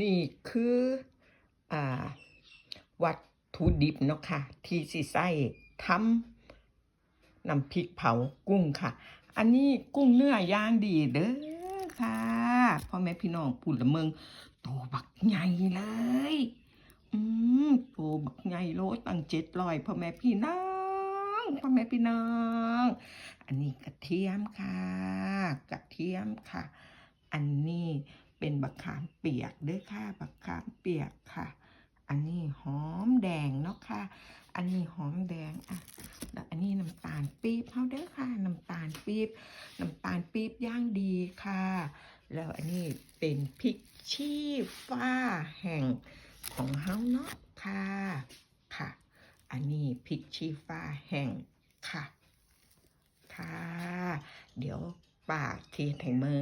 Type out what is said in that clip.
ນີ້ຄື ອ່າ ວັດຖຸດິບເນາະຄ່ະ ທີ່ຊິໃຊ້ທຳນ້ຳພລິກເຜົາກຸ້ງຄ່ະ. ອັນນີ້ກຸ້ງເນື້ອຢ່າງດີເດີຄ່ະ ພໍ່ແມ່ພີ່ນ້ອງ. ພຸ້ນລະເບິ່ງ ໂຕບັກໃຫຍ່ເລີຍ. ອືມ ໂຕບັກໃຫຍ່ ໂລຕັ້ງເຈັດຮ້ອຍ ພໍ່ແມ່ພີ່ນ້ອງ ພໍ່ແມ່ພີ່ນ້ອງ. ອັນນີ້ກະທຽມຄ່ະ ກະທຽມຄ່ະ. ອັນນີ້ເປັນບັກຂາມປຽກເດີຄ່ະ ບັກຂາມປຽກຄ່ະ. ອັນນີ້ຫອມແດງເນາະຄ່ະ ອັນນີ້ຫອມແດງ. ອະ ແລ້ວອັນນີ້ນ້ຳຕານປີບເຮົາເດີຄ່ະ ນ້ຳຕານປີບ ນ້ຳຕານປີບຢ່າງດີຄ່ະ. ແລ້ວອັນນີ້ເປັນພິກຊີ້ຟ້າແຫ້ງຂອງເຮົາເນາະຄ່ະ ຄ່ະ. ອັນນີ້ພິກຊີ້ຟ້າແຫ້ງຄ່ະ ຄ່ະ. ດຽວປ້າຊິເຮັດໃຫ້ເບິ່ງ.